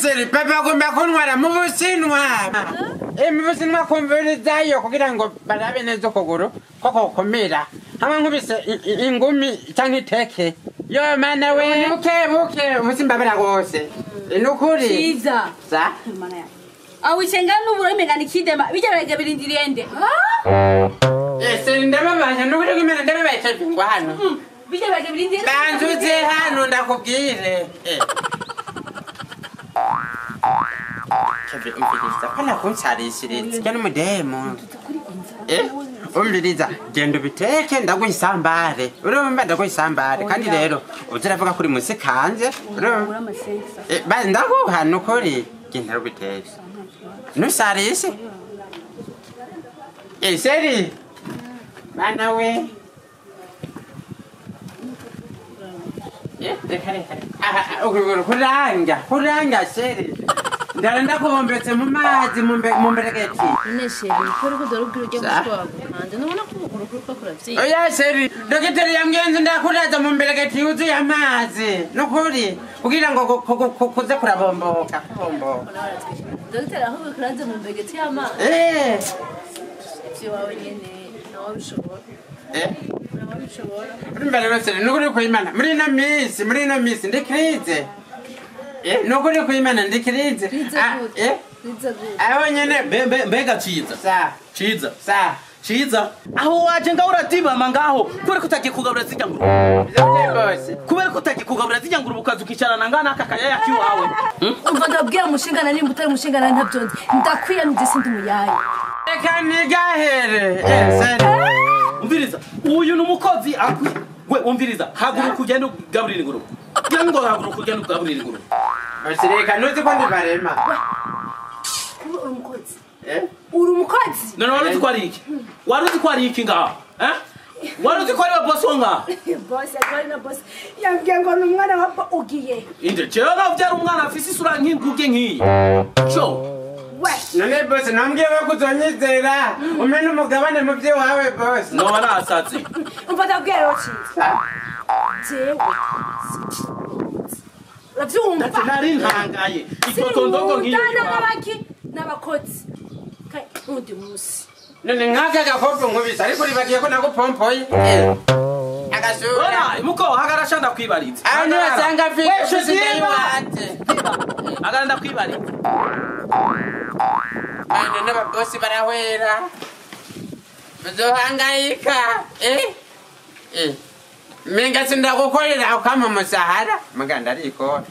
seri papa agomba kuntwara mu Businwa. Mu Businwa kumvirizayo kugira ngo barabe neza ukuguru ko kokomera. Hamwe nkubise ingumi canke iteke. Yo mana we buke buke umusimbabara rwose. Nukuri. Ciza. Sa? Mana ya. Awicenga n'uburo imengana ikidema bijya barega birindiriye nde. Ese ndababanya nukuri kwimena ndababaye cyangwa hano. Bijya barega birindiriye. Banzuze hano ndakubwire. Kevin umviriza pana kunsarishiriza cyane umudemo. Umviriza genda ubiteke ndaguha isambare. Urumva ndaguha isambare kandi rero uziravuga kuri musikanze. Urumva ndaguha nukuri genda ubiteke. Nusarishe. Seri. Mana we. Reka reka. Kuranga kuranga seri. Ndarenda kubombetse mu mazi mu mberegeti. None sheri ko uri kudora ubwira ujye gushwagukanje nubona ko ukuguru kuriko kuravyiba. Oya sheri, dogiteri yambwiye ndakuraza mu mberegeti yuzuye amazi. Nukuri kugira ngo kuze kurabomboka kubomboka. Dogiteri aho kuraza mu mberegeti y'amazi. Ivyo wawe nyene nawe bishobora. Nawe bishobora. Urumva rero seri nukuri kwimana muri ino minsi ndi krize. Nukuri kwimana ndi krize. Aho nyene mbega Ciza. Sa. Ciza. Sa. Ciza. Aho waje ngaho uratibama ngaho kubera ko utagiye kugabura zijya nguru. Kubera ko utagiye kugabura zijya nguru ukaza ukicarana ngana aka kayaya kiwawe. Umva ndabwira umushingana nimba utari umushingana ntabyo nzi. Ndakwiyamije sindi muyaye. Reka nigahere. Umviriza. Uyu ni umukozi akwi. We umviriza. Haguruka ugende ugaburira ingurube. Ngo haguruka ugende ugaburira ingurube. Reka nuzi ko ndibarema. Uri umukozi. Uri umukozi. None wari uzi ko ari iki? Wari uzi ko ari iki ngaho? Wari uzi ko ari wa boss wo ngaho? Boss ari na boss. Yambwiye ngo ni umwana wa ugiye. Inde jewe navyara umwana afise isura nk'inguge nk'iyi. Cyo. We. None boss nambwiye ko uzonyizera. Umene umugabane mu byo wawe boss. Noba nasatse. Umva ndabwira rero Ciza. Jewe. Uravyumva? Nari ntangaye. Itoto ndogo nk'iyo. N'abakozi. Undi musi. None nkaka gakopo nkubisa ariko ribagiye ko nagupompoye. Agasura. Ora muko hagarasha ndakwibariza. Aho nibasanga mfite ndayiwanje. Agara ndakwibariza. Bana n'ababosi barahwera. Bazohangayika. Menga sindagukorera ukampa umusahara. Muganda ariko.